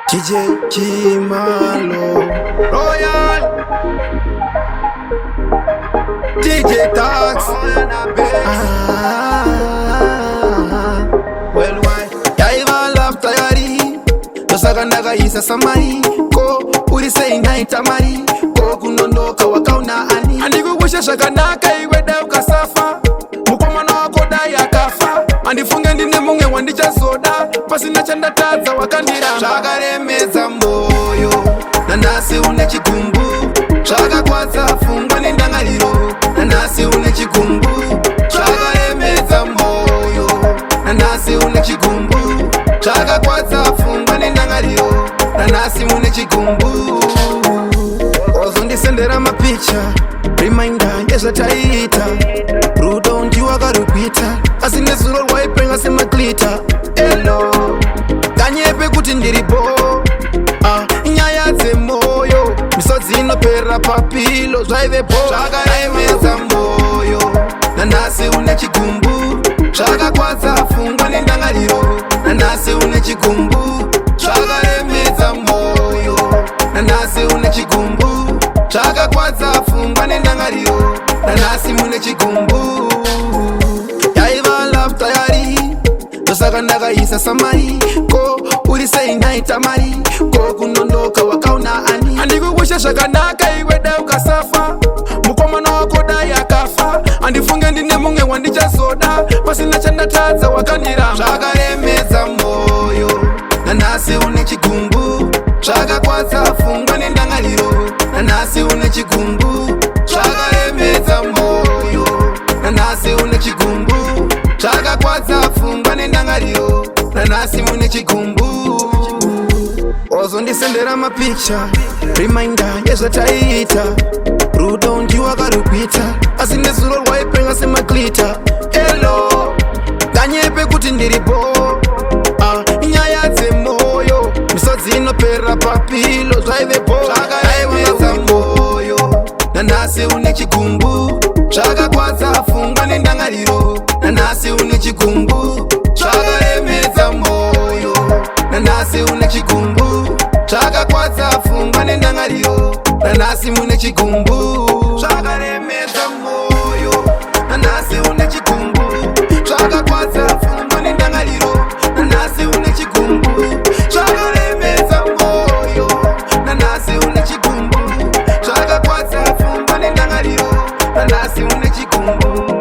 DJ Chimalo Royal DJ Tax. Ah, well, why yaiva love tayari, ndosaka ndakaisa samari. Ko uri sei naita mari? Ko kunondoka wakauna ani? Handikukushe zvakanaka iwe, dai ukasafa. Mukomana wako dai akafa, handifunge ndine mumwe wandichazoda. Pasina chandatadza wakandiramba, zvakaremedza moyo. Nanhasi une chigumbu, zvakakwadza pfungwa nendangariro. Nanhasi une chigumbu, zvakaremedza moyo. Nanhasi une chigumbu, zvakakwadza pfungwa nendangariro. Nanhasi une chigumbu. Wazondisendera mapicha, reminder yezvataiita. Rudo ndiwakarugwita, asi nezuro rwaipenga semaglita. Elo kanyepe kuti ndiripo. Ah, nyaya dzemoyo, misodzi inopera papilo. Zvaivepo, zvakaremedza moyo. Nanhasi une chigumbu, zvakakwadza pfungwa nendangariro. Nanhasi une chigumbu, zvakaremedza moyo. Nanhasi une chigumbu, zvakakwadza pfungwa nendangariro. Nanhasi mune chigumbu. Yaiva love tayari, ndosaka ndakaisa samari. Ko uri sei naita mari? Ko kunondoka wakauna ani? Handikukushe zvakanaka iwe, dai ukasafa. Mukomana wako dai akafa, handifunge ndine mumwe wandichazoda. Pasina chandatadza wakandiramba, zvakaremedza moyo. Nanhasi une chigumbu, zvakakwadza pfungwa nendangariro. Nanhasi une chigumbu, zvakaremedza moyo. Nanhasi une chigumbu, zvakakwadza pfungwa nendangariro. Nanhasi mune chigumbu. Wazondisendera mapicha, reminder yezvataiita. Rudo ndiwakarugwita, asi nezuro rwaipenga semaglita. Elo kanyepe kuti ndiripo. Ah, nyaya dzemoyo, misodzi inopera papilo. Zvaivepo, zvakaremedza moyo. Nanhasi une chigumbu, zvakakwadza pfungwa nendangariro. Nanhasi une chigumbu, zvakaremedza moyo. Nanhasi une chigumbu, zvakakwadza pfungwa nendangariro. Nanhasi mune chigumbu, zvakaremedza moyo. Nanhasi une chigumbu, zvakakwadza pfungwa nendangariro. Nanhasi une chigumbu, zvakaremedza moyo. Nanhasi une chigumbu, zvakakwadza pfungwa nendangariro. Nanhasi une chigumbu.